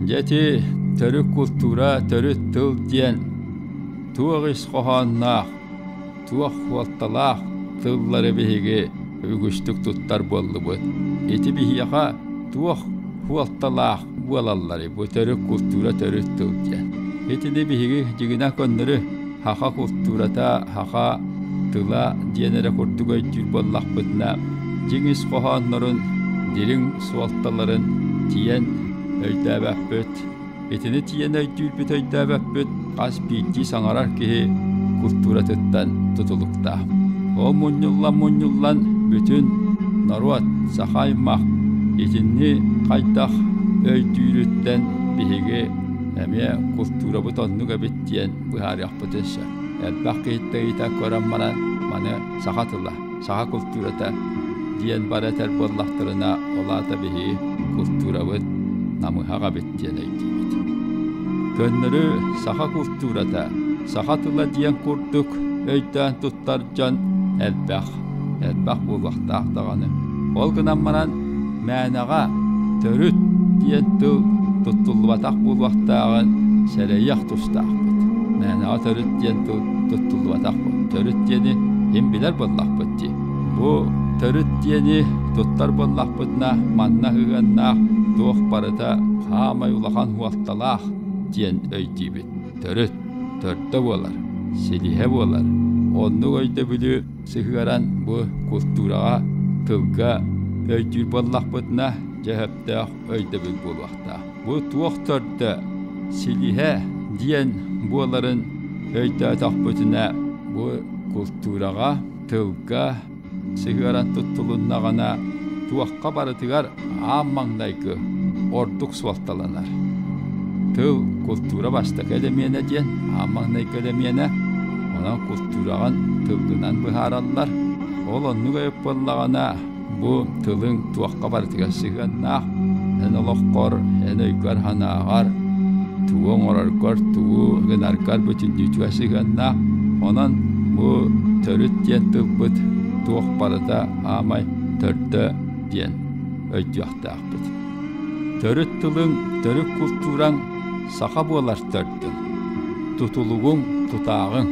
Дьэ ити төрүт култуура, төрүт тыл диэн туох ис хоһоонноох, туох суолталаах тыллары биһиги үгүстүк туттар буоллубут. Ити биһиэхэ туох суолталаах буолалларый бу төрүт култуура, төрүт тыл диэн. Итини биһиги дьиҥинэн көннөрү саха култуурата, саха тыла диэн эрэ курдук өйдүүр буоллахпытына, дьиҥ ис хоһооннорун, дириҥ суолталарын тиийэн өйдөөбөппүт. Итини тиийэн өйдүүрбүт өйдөөбөппүт хас биирдии саҥарар киһи култууратыттан тутулуктаах. Ол мунньуллан-мунньуллан бүтүн норуот, саха аймах итинни хайдах өйдүүрүттэн биһиги эмиэ култуурабыт оннук эбит диэн быһаарыахпытын сөп. Элбэх киһиттэн ыйытан көрөн баран маны саха тыла, саха култуурата диэн бары этэр буоллахтарына, ол аата биһиги култуурабыт намыһах эбит диэн өйдүүбүт. Көннөрү саха култуурата, саха тыла диэн курдук өйдөөн туттар дьон элбэх, элбэх буолуохтаах даҕаны. Ол гынан баран мээнэҕэ төрүт диэн тыл туттуллубатах буолуохтааҕын сэрэйиэх тустаахпыт. Мээнэҕэ төрүт диэн тыл туттуллубатах төрүт диэни им билэр буоллахпыт дии. Бу төрүт диэни туттар буоллахпытына манна сыһыаннаах туох барыта хаамай улахан суолталаах диэн өйдүүбүт. Төрүт, төрдө буолар, силиһэ буолар. Оннук өйдөбүлү сыһыаран бу култуураҕа, тылга өйдүүр буоллахпытына, дьэ сөптөөх өйдөбүл буолуохтаах. Бу туох төрдө, силиһэ диэн буоларын өйдөөтөхпүтүнэ, бу култуураҕа, тылга сыһыаран туттулуннаҕына, туохха барытыгар аан маҥнайгы ордук суолталанар. Тыл култуура бастакы элэмиэнэ диэн аан маҥнайгы элэмиэнэ, онон култуураҕын тылгынан быһаараллар. Ол оннук өйүк буоллаҕына, бу тылыҥ туохха барытыгар сыһыаннаах, эн олоххор, эн өйгөр-санааҕар, тугу оҥороргор, тугу гынаргар бүтүннүүтүгэр сыһыаннаах. Онон бу төрүт диэн тылбыт туох барыта аамай төрдө диэн өйдүөхтээхпит. Төрүт тылыҥ, төрүт култуураҥ саха буолар төрдүҥ, тутулугуҥ, тутааҕыҥ.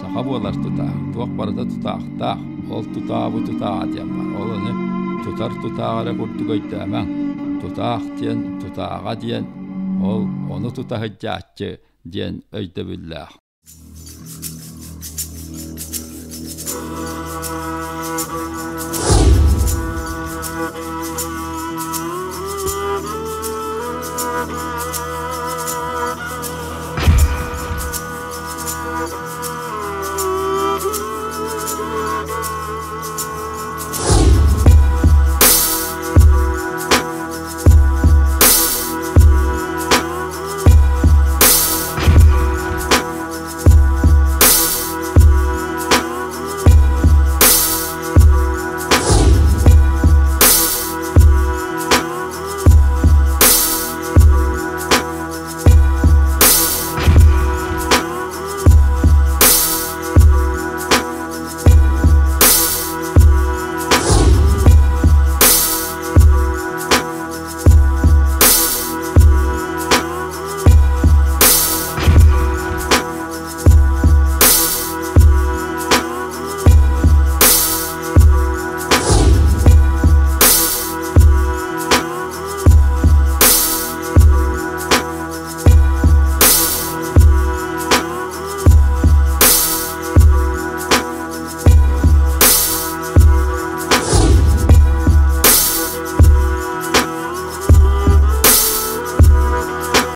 Саха буолар тутаах, туох барыта тутаахтаах, ол тутаабы тутааҕа диэн баар. Ол ону тутар тутааҕа эрэ курдук өйдөөмөҥ. Тутаах диэн, тутааҕа диэн, ол ону тута сылдьааччы диэн өйдөбүллээх.